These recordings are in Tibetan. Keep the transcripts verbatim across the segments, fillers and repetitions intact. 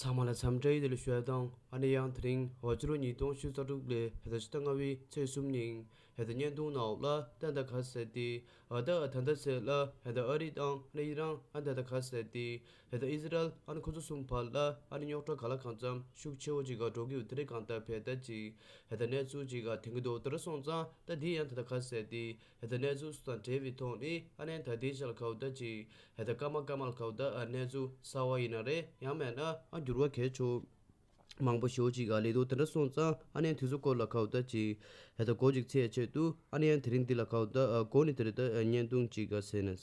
ཚང་མ་ལ་འཚམས་འདྲི་ཡི་ལེ་ལོ་ཞུ་ཡ་དང་ཨ་ནི་ཡང་དེ་རིང་འོ་ཕྱི་ལོ་ཉིས་སྟོང་ཉི་ཤུ་རྩ་དྲུག་ལོའི་ཧེ་ད་ཕྱི་ཟླ་ལྔ་པའི་ཚེས་གསུམ་ཉིན་ཧེ་ད་བརྙན་ཐུང་ནང་ལ་ཏན་ཏན་ག་ཟེར་ཏེ་ཨ་ད་ཨ་ད་ད་ཟེར་ལ་ཧེ་ད་ཨ་རི་དང་ཨ་ནི་ཨི་རན་ཨ་ད་ད་ག་ཟེར་ཏེ་ཧེ་ད་ཨི་ཟི་རལ་ཨ་ནི་ཁོ་ཚོ་གསུམ་བར་ལ་ཨ་ནི་རྙོག་དྲ་ག་ལ་གང་འཚམ་ཤུགས་ཆེ་བོ་ཅིག་ག་འགྲོ་གི་ཡོད། དེ་རིང་གང་ལྟར་བས་ད་ཅིག་ཧེ་ད་གནས་ཚུལ་ཅིག་ག་ཐོན་གི་འདུག་དེ་འདྲ་སོང་ཙང་ད་དེ་ཡང་ད་ད་ག་ཟེར་ཏེ་ཧེ་ད་གནས་ཚུལ་སུ་དང་འབྲེལ་བའི་ཐོག་ནས་ཨ་ནི་ད་དེ་ཅག་ལ་ག་བ་ད་ཅིག་ཧེ་ད་སྐར་མ་སྐར་མ་ལ་ག་བ་ད་ཨ་གནས་ཚུལ་གསར་བ་ཡིན་ན་རེད། ཡང་མེད་ན་ཨ་འགྱུར་བ་གལ་ཆེ་མང་པོ་ཞེ་པོ་ཅིག་ཨ་ལས་འདུག་དེ་འདྲ་སོང་ཙང་ཨ་ནི་དུས་ཚོད་སྐོར་ལ་ག་བ་ད་ཅིག་ཧེ་ད་འགོ་ཅིག་ཚེས་ཆེད་དུ་ཨ་ནི་ཡང་དེ་རིང་འདི་ལ་ག་བ་ད་ཨ་འགོ་ནས་དེ་རིང་ད་ཨ་བརྙན་ཐུང་ཅིག་ག་ཟེར་ན།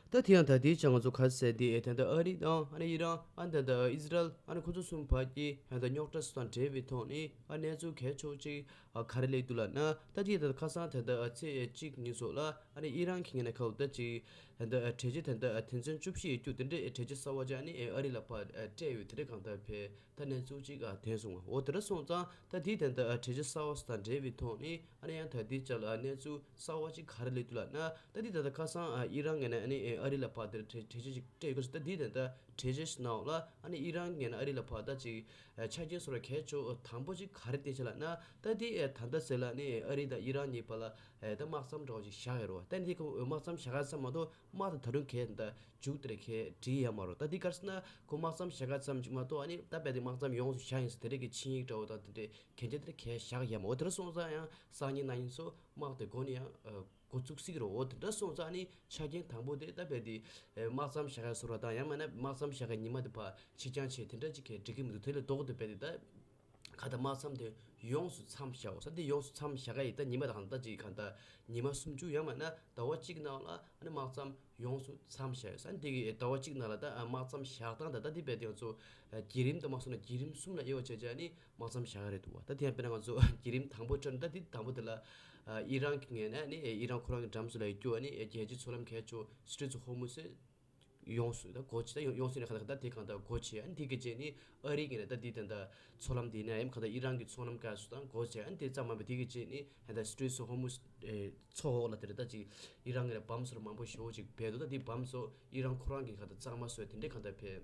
ད་དེ་ཡང་ད་དེའི་ཆ་ང་ཚོ་ག་ཟེར་དེ་ཨེ་ད་ད་ཨ་རི་དང་ཨ་ནི་ཨི་རན་ཨ་ད་ད་ཨི་ཟི་རལ་ཨ་ནི་ཁོ་ཚོ་གསུམ་བར་གྱི་ཨ་ད་རྙོག་དྲ་སོགས་དང་འབྲེལ་བའི་ཐོག་ནས་ཨ་གནས་ཚུལ་གལ་ཆེ་བོ་ཅིག་ཨ་ག་རེ་སླེབས་འདུག་ལབ་ན། ད་དེ་ད་ཁ་སང་ད་ད་ཨ་ཚེས་གཅིག་ཉིན་སོགས་ལ་ཨ་ནི་ཨི་རན་གྱི་ངོས་ནས་ག་བ་ད་ཅིག་ད་ཨ་གྲོས་ཆོད་ད་ད་ཨ་དོན་ཚན་བཅུ་བཞི་ཡི་རྒྱུ་དེ་འདྲའི་ཨེ་གྲོས་ཆོད་གསར་བ་ཅིག་ཨ་ནི་ཨེ་ཨ་རི་ལ་ཕར་ཨ་སྤྲད་ཡོད། དེ་འདྲ་གང་ལྟར་བས་ད་གནས་ཚུལ་ཅིག་ཨ་ཐོན་སོང་བ། འོ་དེ་འདྲ་སོང་ཙང་ད་དེ་ད་ད་ཨ་གྲོས་ཆོད་གསར་བ་སོགས་དང་འབྲེལ་བའི་ཐོག་ནས་ཨ་ནི་ཡང་ད་དེ་ཅག་ལ་ཨ་གནས་ཚུལ་གསར་བ་ཅིག་ག་རེ་སླེབས་འདུག་ལབ་ན། ད་འདི་ད་ལྟ་ཁ་སང་ཨ་ཨི་རན་ངོས་ནས་ཨ་ནི་ཨ་རི་ལ་ཕར་དེར་གྲོས་གྲོས་ཆོད་ཅིག་སྤྲད་ཡོད་སྐབས་སུ། ད་འདི་ད་ལྟ་གྲོས་ཆོད་ནང་ལ་ཨ་ནི་ཨི་རན་ངོས་ནས་ཨ་རི་ལ་ཕར་ད་ཅིག་ཨ་ཆ་རྐྱེན་སོགས་ལ་གལ་ཆེ་དང་པོ་ཅིག་ག་རེ་བསྟན་ཤག་ལབ་ན། ད་འདི་ཨ་ད་ལྟ་ཟེར་ལ་ཨ་ནི་ཨ་རི་དང་ཨི་རན་གཉིས་བར་ལ་ཨ་ད་དམག་མཚམས་འདྲ་བོ་ཅིག་བཞག་ཡོད་རེད་བ། ད་འདི་ཁོ་དམག་མཚམས་བཞག་ཡ་ཙམ་མ་གཏོགས་དམག་དེ་ད་རུང་གས་ད་མཇུག་དེར་གས་བསྒྲིལ་ཡ་མ་རེད། ད་འདི་ག་རེ་ཟེར་ན་ཁོ་དམག་མཚམས་བཞག་ཡ་ཙམ་ཅིག་མ་གཏོགས་ཨ་ནི་ད་རྦད་དེ་དམག་མཚམས་ཡོངས་སུ་བཞག་ཡིན་ཟེར་དེ་འདྲ་གི་ཆིངས་ཡིག་འདྲ་བོ་དང་དེ་འདྲའི་གན་རྒྱ་དེ་འདྲ་གས་བཞག་ཡ་མ། འོ་དེ་འདྲ་སོང་ཙང་ཡང་སང་ཉིན་གནངས་ཉིན་སོགས་དམག་དེ་འགོ་ནས་ཡང་ཨ་འགོ་བཙུགས་སྲིད་ཀྱི་རེད། འོ་དེ་འདྲ་སོང་ཙང་ཨ་ནི་ཆ་རྐྱེན་དང་པོ་དེ་ད་རྦད་དེ་ཨེ་དམག་མཚམས་བཞག་ཡ་བཟོ་འདྲ་དང་། ཡང་མིན་ན་དམག་མཚམས་བཞག་ཡ་ཉི་མ་དེ་ཕར་ཕྱིར་འགྱངས་བྱས་དེ་འདྲ་ཅིག་གས་འགྲིག་གི་མི་འདུག་དེ་ལས་ལྡོག་སྟེ་རྦད་དེ་ད་ག་ད་དམག་མཚམས་དེ་ཡོངས་སུ་མཚམས་བཞག་འོ་ས། དེ་ཡོངས་སུ་མཚམས་བཞག་ག་ཡི་ད་ཉི་མ་ད་གང་ད་ཅིག་གང་ད་ཉི་མ་སུམ་ཅུ་ཡང་མིན་ན་ཟླ་བ་གཅིག་ནང་ལ་ཨ་ནི་དམག་མཚམས་ཡོངས་སུ་མཚམས་བཞག་ཡོད་ས། འདི་གི་ཟླ་བ་གཅིག་ནང་ལ་ད་ཨ་དམག་མཚམས་བཞག་སྟངས་ད་ད་འདི་རྦད་དེ་ང་ཚོ་ཨ་བརྒྱུད་རིམ་དུ་མ་སོང་ན་བརྒྱུད་རིམ་གསུམ་ལ་དབྱེ་བ་ཕྱེ་བྱས་ཨ་ནི་དམག་མཚམས་བཞག་ག་རེད་འདུག་བ། ད་དེ་ཡང་དཔེར་ན་ང་ཚོ་བརྒྱུད་རིམ་དང་པོ་འཕྲོད་ན་ད་འདི་དང་པོ་དེ་ལ་ཨ་ཨི་རན་གྱི་ངོས་ནས་ཨ་ནི་ཨི་རན་ཁོ་རང་གི་འགྲམ་སུ་ལ་ཡོད་རྒྱུ་ཨ་ནི་རྒྱལ་སྤྱིའི་མཚོ་ལམ་གལ་ཆེ་Strait of Hormuz ཡོངས་སུ་ད་སྒོ་ཕྱེ། ད་ཡོངས་ཡོངས་སུ་ནས་ག་ད་ག་ད་དེ་གང་ད་སྒོ་ཕྱེ། ཨ་ནི་དེ་གི་རྗེས་ནི་ཨ་རི་གི་ནས་ད་འདི་ད་ད་མཚོ་ལམ་འདི་ནས་ཨེམ་ག་ད་ཨི་རན་གི་མཚོ་ལམ་ག་སུ་ད་སྒོ་ཕྱེ། ཨ་ནི་དེ་ཙམ་མ་པ་དེ་གི་རྗེས་ནི་ད་Strait of Hormuz མཚོ་འོག་ལ་དེ་རེད་ད་ཅིག་ཨི་རན་གི་ནས་བམ་སོར་མང་པོ་ཞེ་པོ་ཅིག་སྦས་འདུག་ད་དེ་བམ་སོ་ཨི་རན་ཁོ་རང་གི་ག་ད་གཙང་མ་སོ་དེ་འདྲས་གང་ད་ཕེ།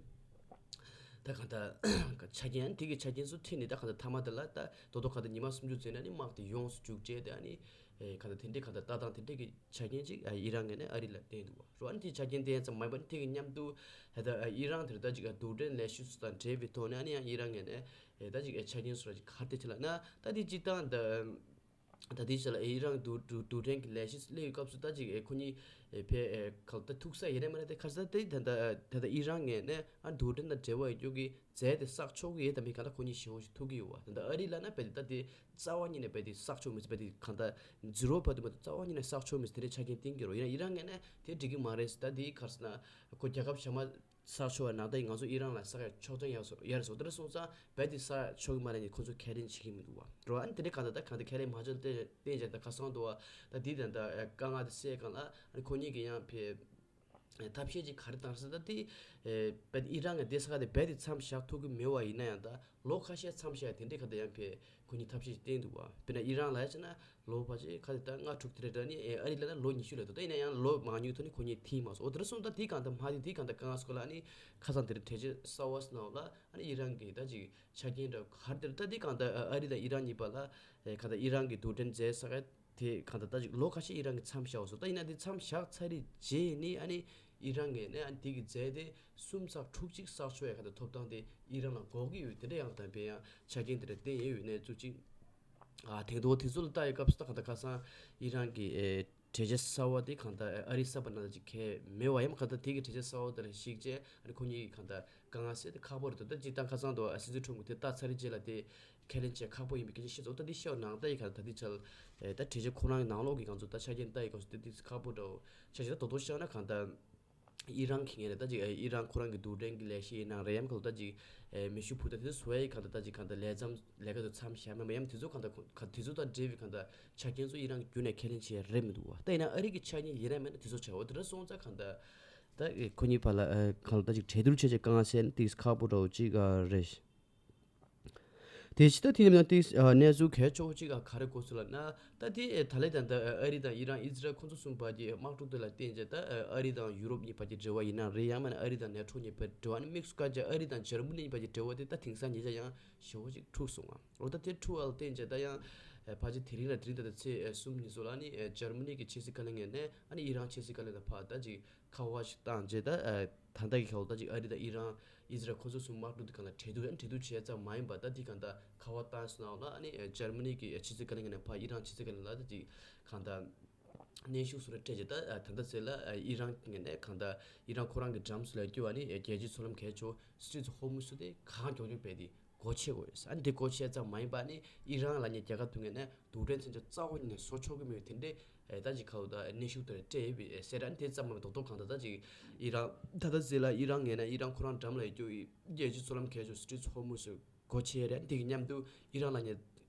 ད་གང་ལྟར་ཆ་རྐྱེན་དེ་གི་ཆ་རྐྱེན་ཚོ་ཁྲིད་ནས་ད་གང་ལྟར་མཐའ་མ་དེ་ལ་ད་དོ་དོ་གང་ལྟར་ཉི་མ་སུམ་ཅུ་ཙམ་ནས་ནི་དམག་དེ་ཡོངས་སུ་མཇུག་སྒྲིལ་ཏེ་ཨ་ནི་ཨེ་གང་ལྟར་དེ་འདྲའི་གང་ལྟར་ལྟ་སྟངས་དེ་འདྲའི་གི་ཆ་རྐྱེན་ཅིག་ཨ་ཨི་རན་ངོས་ནས་ཨ་རི་ལ་བསྟན་འདུག་བ། རོ་ཨ་ནི་དེ་ཆ་རྐྱེན་བསྟན་ཙམ་མ་ཡིན་པར་དེ་གི་མཉམ་དུ་ད་ལྟ་ཨ་ཨི་རན་དེར་ད་ཅིག་ཨ་རྡུལ་ཕྲན་ལས་གཞི་སོགས་དང་འབྲེལ་བའི་ཐོག་ནས་ཨ་ནི་ཡང་ཨི་རན་ངོས་ནས་ཨེ་ད་ཅིག་ཨེ་ཆ་རྐྱེན་སོགས་ལ་ཅིག་ག་རེ་བསྟན་ཆེ་ལབ་ན། ད་དེ་སྤྱིར་བཏང་ད། ད་དེའི་ཆ་ལ་ཨི་རན་གྱི་རྡུལ་རྡུལ་རྡུལ་ཕྲན་གྱི་ལས་གཞི་སླེབས་པའི་སྐབས་སུ་ད་ཅིག་ཨེ་ཁོ་གཉིས་ཨེ་ཕེ་ཨེ་ག་ད་ཐུག་ས་ཡིན་ནའི་མིན་ནའི་དེ་ཁ་སང་ད་ད་ད་ཨི་རན་ངོས་ནས་ཨ་རྡུལ་ཕྲན་དང་འབྲེལ་བ་ཡོད་རྒྱུ་གི་རྫས་དེ་བསགས་ཆོག་གི་ཡོད་དམ་མེད་ག་ད་ཁོ་གཉིས་ཞེ་པོ་ཞིག་ཐུག་གི་ཡོད་བ། ད་ད་ཨ་རི་ལ་ན་རྦད་དེ་ད་དེ་རྩ་བ་ཉིད་ནས་རྦད་དེ་བསགས་ཆོག་མི་ཟེར། རྦད་དེ་གང་ད་ཛི་རོ་བར་དུ་མ་གཏོགས་རྩ་བ་ཉིད་ནས་བསགས་ཆོག་མི་ཟེར་དེ་འདྲའི་ཆ་རྐྱེན་བསྟན་གྱི་རོ། ཡིན་ན་ཨི་རན་ངོས་ནས་དེ་འགྲིག་གི་མ་རེད་ཟེར། ད་དེ་ག་རེ་ཟེར་ན་ཁོ་རྒྱལ་ཁབ་གཞན་མ་བསགས་ཆོག་པ་ནང་ད་ཡིན་ང་ཚོ་ཨི་རན་ལ་བསགས་ཡ་ཆོག་མདོག་ཡག་བཟོ་ཡག་རེད་བཟོ། དེ་འདྲ་སོང་ཙང་རྦད་དེ་བསགས་ཆོག་གི་མ་རེད་ནི་ཁོ་ཚོ་ཁས་ལེན་བྱེད་ཀྱི་མི་འདུག་བ། རོ་ཨ་ནི་དེ་འདྲའི་གང་ལྟར་ད་གང་ལྟར་ཁས་ལེན་མ་བྱས་ལ་བརྟེན་བྱས་ད་ཁ་སང་འདུག་བ། ད་དེ་ད་ད་དཀའ་ངལ་དེ་སེལ་གང་ལ་ཨ་ནི་ཁོ་གཉིས་ཀྱི་ཡང་ཕེ་ཐབས་ཤེས་ཅིག་ག་རེ་བཏང་ཟེར་ད་དེ་རྦད་ཨི་རན་གྱི་དེ་ས་ཁ་དེ་རྦད་དེ་མཚམས་བཞག་ཐུབ་ཀྱི་མེད་བ། ཡིན་ན་ཡང་ད་ལོ་ཁ་ཤས་མཚམས་བཞག་དེ་འདྲའི་གང་ལྟར་ཡང་ཕེ་ཁོ་གཉིས་ཐབས་ཤེས་ཅིག་བསྟན་འདུག་བ། དཔེར་ན་ཨི་རན་ལ་ཡ་བྱས་ན། ལོ་ཕལ་ཆེར་ཁ་དེ་ལྟར་ལྔ་དྲུག་དེ་རེད་འདྲ་ནི་ཨེ་ཨ་རི་ལ་ན་ལོ་ཉི་ཤུ་ལས་ལྡོག་ད་ཡིན་ན་ཡང་ལོ་མང་ཉུང་ཐོག་ནས་ཁོ་གཉིས་ཐིམ་མ་སོང་། འོ་དེ་འདྲ་སོང་ད་དེ་གང་ལྟར་མ་དེ་དེ་གང་ལྟར་དཀའ་ངལ་སྐོར་ལ་ཨ་ནི་ཁ་སང་དེ་རིང་གྲོས་ཆོད་གསར་བ་སོགས་ནང་ལ་ཨ་ནི་ཨི་རན་གྱི་ད་ཅིག་ཆ་རྐྱེན་འདྲ་ག་རེ་དེ་རེད་ད་དེ་གང་ལྟར་ཨ་རི་དང་ཨི་རན་གཉིས་བར་ལ་ཨེ་གང་ལྟར་ཨི་རན་གྱི་རྡུལ་ཕྲན་རྫས་ས་ཁ་དེ་གང་ལྟར་ད་ཅིག་ལོ་ཁ་ཤས་ཨི་རན་གྱི་མཚམས་བཞག་པ་སོང་། ད་ཡིན་ན་དེ་མཚམས་བཞག་ཚར་རེད་རྗེས་ནི་ཨ་ནི་ཨི་རན་གྱི་ནས་ཨ་ནི་དེ་གི་རྫས་དེ་སུམ་ཚག་དྲུག་གཅིག་བསགས་ཆོག་ཡ་གང་ལྟར་ཐོབ་ཐང་དེ་ཨི་རན་ལ་དགོས་ཀྱི་ཡོད། དེ་འདྲ་ཡང་དམ་པའི་ཡང་ཆ་རྐྱེན་དེ་འདྲ་བསྟན་ཡོད་ཡོད་གནས་ཚུལ་ཅིག་ཨ་དེང་དུ་དེ་ཚོ་ལ་ལྟ་ཡི་སྐབས་སུ་ད་ག་ད་ཁ་སང་ཨི་རན་གྱི་ཨེ་གྲོས་ཆོད་གསར་བ་དེ་གང་ལྟར་ཨ་རི་གསར་པ་ནང་ལ་ཅིག་གལ་མེད་བ་ཡང་གང་ལྟར་དེ་གི་གྲོས་ཆོད་གསར་བ་དེ་ལ་གཞིགས་བྱས་ཨ་ནི་ཁོ་གཉིས་གང་ལྟར་དཀའ་ངལ་སེལ་ཏེ་ཁག་པོ་རེད་འདུག་ད་ཅིག་ད་ཁ་སང་དུ་ཨ་སྲིད་འཛིན་ཁྲོམ་གྱི་དེ་ལྟ་ཚར་རྗེས་ལ་དེ་ཁས་ལེན་བྱས་ཁག་པོ་ཡིན་པའི་སྐད་ཆ་བཤད་འདུག་ད་དེ་བཤད་ནང་ལྟ་ཡི་གང་ལྟར་དེ་ཆ་ལ་ཨེ་ད་གྲོས་ཆོད་ཁོ་རང་གི་ནང་ལོགས་ཀྱི་གང་ཚོ་ད་ཆ་རྐྱེན་ལྟ་ཡི་སྐབས་སུ་དེ་དེ་ཁག་པོ་འདྲ་བོ་ཆ་བཞག་ད་དོ་དོ་བཤད་ན་གང་ལྟར། ཨི་རན་གྱི་ངོས་ནས་ད་ཅིག་ཨི་རན་ཁོ་རང་གི་རྡུལ་ཕྲན་གྱི་ལས་གཞི་ཡིན་ན་རེད་ཡམ་གང་ལྟར་ད་ཅིག་ཨེ་མེ་ཤུགས་འཕུར་མདའ་དེ་ཚོ་བཟོ་ཡ་ཡི་གང་ལྟར་ད་ཅིག་གང་ལྟར་ལས་མཚམས་ལས་ཀ་དེ་མཚམས་བཞག་མེད་མ་ཡམ་དེ་ཚོ་གང་ལྟར་ག་དེ་ཚོ་དང་འབྲེལ་བའི་གང་ལྟར་ཆ་རྐྱེན་ཚོ་ཨི་རན་གྱི་བརྒྱུད་ནས་ཁས་ལེན་བྱས་རེད་མི་འདུག་བ། ད་ཡིན་ན་ཨ་རི་གི་ཆ་རྐྱེན་ཡིན་ན་མེད་ན་དེ་ཚོ་བྱ་བ་དེ་འདྲ་སོང་ཙང་གང་ལྟར་ད་ཨེ་ཁོ་གཉིས་བར་ལ་ཨེ་གང་ལྟར་ད་ཅིག་གྲོས་བསྡུར་བྱས་བྱས་དཀའ་ངལ་སེལ་ན་དེ་ཁག་པོ་འདྲ་བོ་ཅིག་ཨ་རེད། དེ་ཕྱི་ད་དེ་ནས་ཏིག་གནས་ཚུལ་གལ་ཆེ་བོ་གཅིག་ག་རེ་གོ་སོང་ལབ་ན། ད་དེ་ད་ལས་ད་ད་ཨ་རི་དང་ཨི་རན་ཨི་ཟི་རལ་ཁོ་ཚོ་གསུམ་བར་གྱི་དམག་འཁྲུག་དེ་ལ་བརྟེན་བྱས་ད་ཨ་རི་དང་ཡུ་རོབ་གཉིས་བར་གྱི་འབྲེལ་བ་ཡིན་ན་རེད། ཡང་མིན་ན་ཨ་རི་དང་ནེ་ཊོ་གཉིས་བར་འབྲེལ་བ་ནི་དམིགས་སུ་བཀར་བྱས་ཨ་རི་དང་འཇར་མ་ནི་གཉིས་བར་གྱི་འབྲེལ་བ་དེ་ད་དེང་སང་ཉེ་ཆར་ཡང་ཞེ་བོ་ཅིག་འཁྲུགས་སོང་ང་། འོ་ད་དེ་འཁྲུགས་པ་ལ་བརྟེན་བྱས་ད་ཡང་ཕལ་ཆེར་དེ་རིང་ལ་དེ་རིང་ད་ད་ཚེས་གསུམ་ཉིན་སོགས་ལ་ནི་འཇར་མ་ནི་གི་ཕྱི་སྲིད་བཀའ་བློན་ངོས་ནས་ཨ་ནི་ཨི་རན་ཕྱི་སྲིད་བཀའ་བློན་དང་ཕར་ད་ཅིག་ཁ་པར་ཞིག་བཏང་རྗེས་ད་ད་ལྟ་གི་ཁ་ལོ་ད་ཅིག་ཨ་རི་དང་ཨི་རན་ཨི་ཟི་རལ་ཁོ་ཚོ་གསུམ་དམག་འཁྲུག་དེ་གང་ལ་གྲོས་བསྡུར་གྲོས་བསྡུར་བྱས་ཙམ་མ་ཡིན་པ་ད་དེ་གང་ལྟར་ཁ་པར་བཏང་སོང་ན་ཨ་ནི་འཇར་མ་ནི་གི་ཕྱི་སྲིད་བཀའ་བློན་ངོས་ནས་ཕར་ཨི་རན་ཕྱི་སྲིད་བཀའ་བློན་ལ་ད་ཅིག་གང་ལྟར་གནོན་ཤུགས་སོགས་རེ་སྤྲད་རྗེས་ད་ད་ལྟ་ཚེ་ལ་ཨི་རན་ངོས་ནས་གང་ལྟར་ཨི་རན་ཁོ་རང་གི་འགྲམ་སུ་ལ་སྐྱོད་པ་ནི་རྒྱལ་སྤྱིའི་མཚོ་ལམ་གལ་ཆེ་སི་ཊེཊ་ཨོཕ་ཧོར་མུ་སུ་དེ་གང་མགྱོགས་མགྱོགས་བས་དེ་སྒོ་ཕྱེ་དགོས་ཡོད། ཨ་ནི་དེ་སྒོ་ཕྱེ་ཙམ་མ་ཡིན་པ་ནི་ཨི་རན་ལབ་མཁན་རྒྱལ་ཁབ་དེ་ངོས་ནས་རྡུལ་ཕྲན་མཚོན་ཆ་རྩ་བ་ཉིད་ནས་བཟོ་ཆོག་གི་མེད་པའི་དེ་འདྲའི་ཨེ་ད་ཅིག་ཁ་ལོ་ད་གནོན་ཤུགས་དེ་སྤྲད་ཡོད་པའི་ཨེ་གསལ་བསྒྲགས་དེ་ཙམ་མ་རེད། རྡོག་རྡོག་གང་ལྟར་ད་ཅིག་ཨི་རན་ད་ལྟ་ཟེར་ལ་ཨི་རན་ངོས་ནས་ཨི་རན་ཁོ་རང་འགྲམ་ལ་ཡོད་རྒྱུ་རྒྱལ་སྤྱིའི་མཚོ་ལམ་གལ་ཆེ་སི་ཊེཊ་ཨོཕ་ཧོར་མུ་སུ་སྒོ་ཕྱེ་ཡས་རེད། དེ་གི་མཉམ་དུ་ཨི་རན་ལབ་མཁན་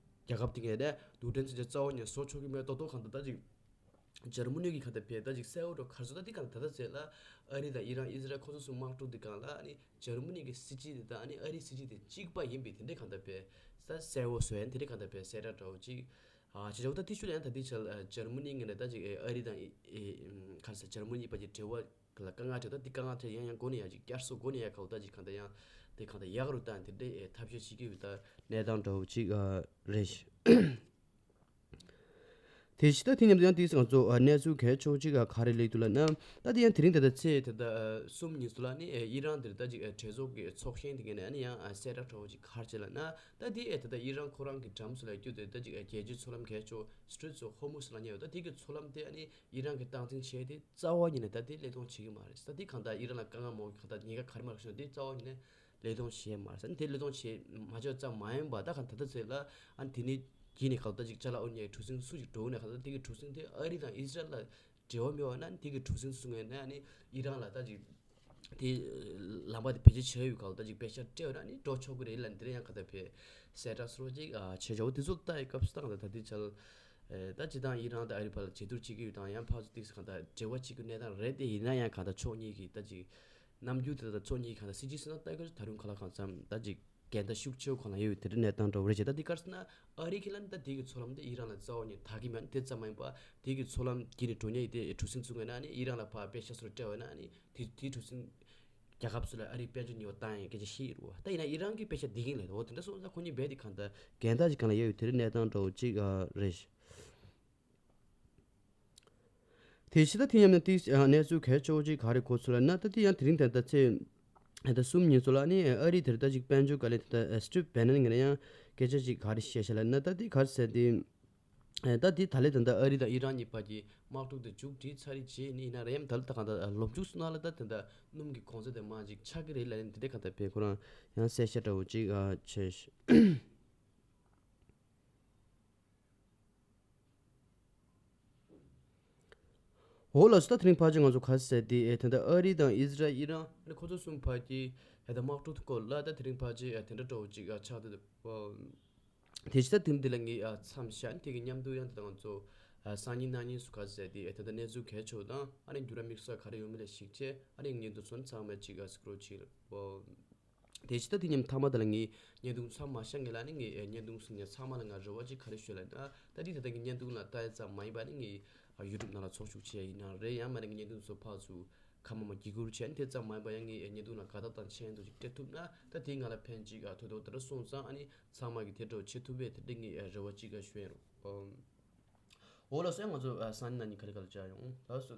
རྒྱལ་ཁབ་དེ་ངོས་ནས་རྡུལ་ཕྲན་མཚོན་ཆ་རྩ་བ་ཉིད་ནས་བཟོ་ཆོག་གི་མེད། རྡོག་རྡོག་གང་ལྟར་ད་ཅིག་འཇར་མ་ནི་གི་གང་ལྟར་བས་ད་ཅིག་གསལ་བོ་འགྲོ་གར་སོང་ད་དེ་གང་ལྟར་ད་ལྟ་ཟེར་ལ་ཨ་རི་དང་ཨི་རན་ཨི་ཟི་རལ་ཁོ་ཚོ་གསུམ་དམག་འཁྲུག་དེ་གང་ལ་ཨ་ནི་འཇར་མ་ནི་གི་སྲིད་སྤྱི་དེ་དང་ཨ་ནི་ཨ་རིའི་སྲིད་སྤྱི་དེ་གཅིག་པ་ཡིན་པའི་དེ་འདྲའི་གང་ལྟར་བས་ས་གསལ་བོ་བཟོ་ཡན་དེ་འདྲའི་གང་ལྟར་བས་གསལ་བསྒྲགས་འདྲ་བོ་ཅིག་ཨ་བྱེད་ཆོག་ད་དེ་ཤུལ་ཡང་ད་དེ་ཆ་ལ་འཇར་མ་ནི་ངོས་ནས་ད་ཅིག་ཨ་རི་དང་ཨི་ཨི་ག་རེ་ཟེར་འཇར་མ་ནི་བར་གྱི་འབྲེལ་བ་ལ་དཀའ་ངལ་འཕྲད་ད་དེ་དཀའ་ངལ་འཕྲད་ཡང་ཡང་སྒོ་ནས་ཡང་ཅིག་བསྐྱར་གསོ་སྒོ་ནས་ཡང་ག་ལ་ད་ཅིག་གང་ལྟར་ཡང་དེ་གང་ལྟར་ཡག་རུ་བཏང་དེ་འདྲའི་ཐབས་ཤེས་བྱེད་ཀྱི་ཡོད་ད་གནས་སྟངས་འདྲ་བོ་ཅིག་རེད། དེ་ཕྱི་ད་དེ་མཉམ་དུ་ཡང་དེས་ང་ཚོ་གནས་ཚུལ་གལ་ཆེ་བོ་གཅིག་ག་རེ་སླེབས་འདུག་ལབ་ན། ད་དེ་ཡང་དེ་རིང་ད་ལྟ་ཚེས་ད་ལྟ་གསུམ་ཉིན་སུ་ལ་ནི་ཨི་རན་དེར་ད་ཅིག་གྲོས་ཚོགས་ཀྱི་ཚོགས་ཆེན་དེ་ག་ནས་ཨ་ནི་ཡང་གསལ་བསྒྲགས་འདྲ་བོ་ཅིག་ག་རེ་བྱས་ལབ་ན། ད་དེ་ད་ལྟ་ཨི་རན་ཁོ་རང་གི་འགྲམ་སུ་ལ་སྐྱོད་དེ་ད་ཅིག་རྒྱལ་སྤྱིའི་མཚོ་ལམ་གལ་ཆེ་སི་ཊེཊ་ཨོཕ་ཧོར་མུ་སུ་ལབ་མཁན་ཡོད་ད་དེ་གི་མཚོ་ལམ་དེ་ཨ་ནི་ཨི་རན་གྱིས་སྟངས་འཛིན་བྱས་ཏེ་རྩ་བ་ཉིད་ནས་ད་དེ་གློད་གཏོང་བྱེད་ཀྱི་མ་རེད། ད་དེ་གང་ལྟར་ཨི་རན་ལ་དཀའ་ངལ་མང་པོ་གང་ལྟར་ཉེན་ཁ་ག་རེ་མ་རེད་ཤོད་དེ་རྩ་བ་ཉིད་ནས་གློད་གཏོང་བྱས་མ་རེད། ད་དེ་གློད་གཏོང་བྱས་མ་བྱས་ཙམ་མ་ཡིན་པ་ད་གང་ད་ལྟ་ཚེ་ལ་ཨ་ནི་དེ་ནི་གྱི་ནི་གང་ལྟར་ཅིག་ཅ་ལག་ཨོ་ཉའི་གྲུ་གཟིངས་སུ་ཅིག་འགྲོ་ནས་གང་ལྟར་དེ་གི་གྲུ་གཟིངས་དེ་ཨ་རི་དང་ཨི་ཟི་རལ་ལ་འབྲེལ་བ་མེད་པ་ན་ནི་དེ་གི་གྲུ་གཟིངས་སུ་ངོས་ནས་ཨ་ནི་ཨི་རན་ལ་ད་ཅིག་དེ་ལམ་པ་དེ་བེད་སྤྱོད་བྱས་ཡོད་གང་ལྟར་ཅིག་པེ་ཤ་སྤྲད་པ་ན་ནི་འགྲོ་ཆོག་གི་རེད་ལ་ནི་དེ་རིང་ཡང་གང་ལྟར་བེད་གསལ་བསྒྲགས་སོགས་ཅིག་བྱས་ཆོག་དེ་ཚོ་ལྟ་ཡི་སྐབས་སུ་ད་གང་ལྟར་ད་དེ་ཆ་ལ་ད་སྤྱི་བཏང་ཨི་རན་དང་ཨ་རི་བར་ལ་བརྗེ་བསྡུར་བྱེད་ཀྱི་ཡོད་དང་ཡང་ཕར་ཚུར་ཏིག་ཙམ་གང་ལྟར་འབྲེལ་བ་བྱེད་རྒྱུ་གནས་སྟངས་རེད། དེ་ཡིན་ན་ཡང་གང་ལྟར་ཕྱོགས་གཉིས་ཀྱི་ད་ཅིག་རྣམ་འགྱུར་དེ་དག་ཕྱོགས་གཉིས་གང་ལྟར་སྲིད་ཇུས་ཟེར་ན་ལྟ་སྐོར་ད་རུང་ག་ལ་གང་འཚམ་ད་ཅིག་འགལ་ཟླ་ཤུགས་ཆེ་བོ་གང་ལ་ཡོད་དེ་འདྲ་གནས་སྟངས་འདྲ་བོ་རེད་བྱས། ད་དེ་ག་རེ་ཟེར་ན་ཨ་རི་ཁེ་ལ་ནི་ད་དེ་གི་མཚོ་ལམ་དེ་ཨི་རན་ལ་རྩ་བ་ཉིད་ཐག་གི་མེད། དེ་ཙམ་མ་ཡིན་པ་དེ་གི་མཚོ་ལམ་བརྒྱུད་ནས་འགྲོ་མཁན་ཡིན་དེ་གྲུ་གཟིངས་བཙུགས་པ་ན་ནི་ཨི་རན་ལ་ཕར་པེ་ཤ་སོགས་སྤྲད་པ་ན་ནི་དེ་དེ་གྲུ་གཟིངས་རྒྱལ་ཁབ་སུ་ལ་ཨ་རིའི་དཔལ་འབྱོར་ཉེས་པ་བཏང་ཡས་སྐད་ཆ་བཤད་ཡོད་རེད་བ། ད་ཡིན་ན་ཨི་རན་གྱི་པེ་ཤ་འདི་གིན་ལས་འོ་དེ་འདྲ་སོང་ཙང་ཁོ་གཉིས་རྦད་དེ་གང་ལྟར་འགལ་ཟླ་ཅིག་གང་ལ་ཡོད་ཡོད་དེ་འདྲ་གནས་སྟངས་འདྲ་བོ་ཅིག་རེད། དེ་ཕྱི་ད་དེ་མཉམ་ན་དེ་གནས་ཚུལ་གལ་ཆེ་བོ་ཅིག་ག་རེ་གོ་ཚུལ་ལ་ན། ད་དེ་ཡང་དེ་རིང་ད་ལྟ་ཚེས་ད་གསུམ་ཉིན་སོགས་ལ་ནི་ཨ་རི་དེར་ད་ཅིག་དཔལ་འབྱོར་བཀའ་བློན་ད་ལྟ་སི་ཊིབ་བྷེ་ནན་ངོས་ནས་ཡང་སྐད་ཆ་ཅིག་ག་རེ་བཤད་ཤག་ལབ་ན། ད་དེ་ག་རེ་ཟེར་དེ་ད་དེ་ད་ལས་ད་ལྟ་ཨ་རི་དང་ཨི་རན་གཉིས་བར་གྱི་དམག་འཁྲུག་དེ་མཇུག་སྒྲིལ་ཚར་རེད་བྱས་ནི་ཡིན་ན་རེད། ཡང་ད་ལྟ་གང་ལྟར་ལོ་མཇུག་སུ་ན་ལ་ད་དེ་འདྲ་སྣུམ་གྱི་གོང་ཚད་དེ་མར་ཅིག་ཆག་གི་རེད་ལབ་ནས་དེ་འདྲ་གང་ལྟར་བས་ཁོ་རང་ཡང་གསལ་བཤད་འདྲ་བོ་ཅིག་བྱས། འོ་ལགས་སོ། ད་དེ་རིང་ཕལ་ཆེར་ང་ཚོ་ག་རེ་ཟེར་དེ་ཨེ་ད་ལྟ་ཨ་རི་དང་ཨི་ཟི་རལ་ཨི་རན་ཨ་ནི་ཁོ་ཚོ་གསུམ་བར་གྱི་ཨེ་ད་དམག་འཁྲུག་སྐོར་ལ་ད་དེ་རིང་ཕལ་ཆེར་ཨེ་དེ་འདྲ་འདྲ་བོ་ཅིག་ཨ་ཆགས་འདུག་དེ་ཕྱི་ད་དེ་རིང་འདི་ལ་ངས་ཨ་མཚམས་བཞག་དེ་གི་མཉམ་དུ་ཡང་ད་ལྟ་ང་ཚོ་ཨ་སང་ཉིན་གནངས་ཉིན་སུ་ག་རེ་ཟེར་དེ་ཨེ་ད་ལྟ་གནས་ཚུལ་གལ་ཆེ་བ་དང་ཨ་ནི་འགྱུར་བ་དམིགས་བསལ་ག་རེ་ཡོད་མེད་ལ་གཞིགས་བྱས་ཨ་ནི་བརྙན་ཐུང་ཚོ་ཚང་མ་ཅིག་ཨ་སི་ཀོ་རོལ་བྱེད། དེ་ཕྱི་ད་དེ་མཉམ་མཐའ་མ་དེ་ལ་ངས་བརྙན་ཐུང་མཚམས་མ་བཞག་ངེས་ལ་ནི་ངས་བརྙན་ཐུང་གཟིགས་མཁན་ཚང་མ་ལ་ང་རེ་བ་ཅིག་ག་རེ་ཞུ་ལབ་ན། ད་དེ་ད་ལྟ་གི་བརྙན་ཐུང་ལ་ལྟ་ཡ་ཙམ་མ་ཡིན་པ་ནི་ངས་ཡུ་ཊུབ་ནང་ལ་ཚོགས་ཞུགས་བྱས་ཡིན་ན་རེད། ཡང་མ་ནི་ངས་བརྙན་ཐུང་ཚོ་ཕར་ཚུར་ཁ་མ་མ་བརྒྱུད་བསྐུར་བྱས་ནི་དེ་ཙམ་མ་ཡིན་པ་ཡང་ངས་བརྙན་ཐུང་ལ་དགའ་རྟགས་དང་མཆན་དུ་ཅིག་སྤྲད་ཐུབ་ན་ད་དེ་ང་ལ་ཕན་ཅིག་ཨ་ཐོགས་ཐོགས་དེ་འདྲ་སོང་ཙང་ཨ་ནི་ཚང་མ་གི་དེ་འདྲ་བྱེད་ཐུབ་པས་དེ་འདྲ་ངས་རེ་བ་ཅིག་ག་ཞུ་ཡིན་རོགས། འོ་ལགས་སོ། ང་ཚོ་སང་ཉིན་གནངས་ཉིན་ག་རེ་ག་ལ་བཅར་ཡོང་། ལགས་སོ།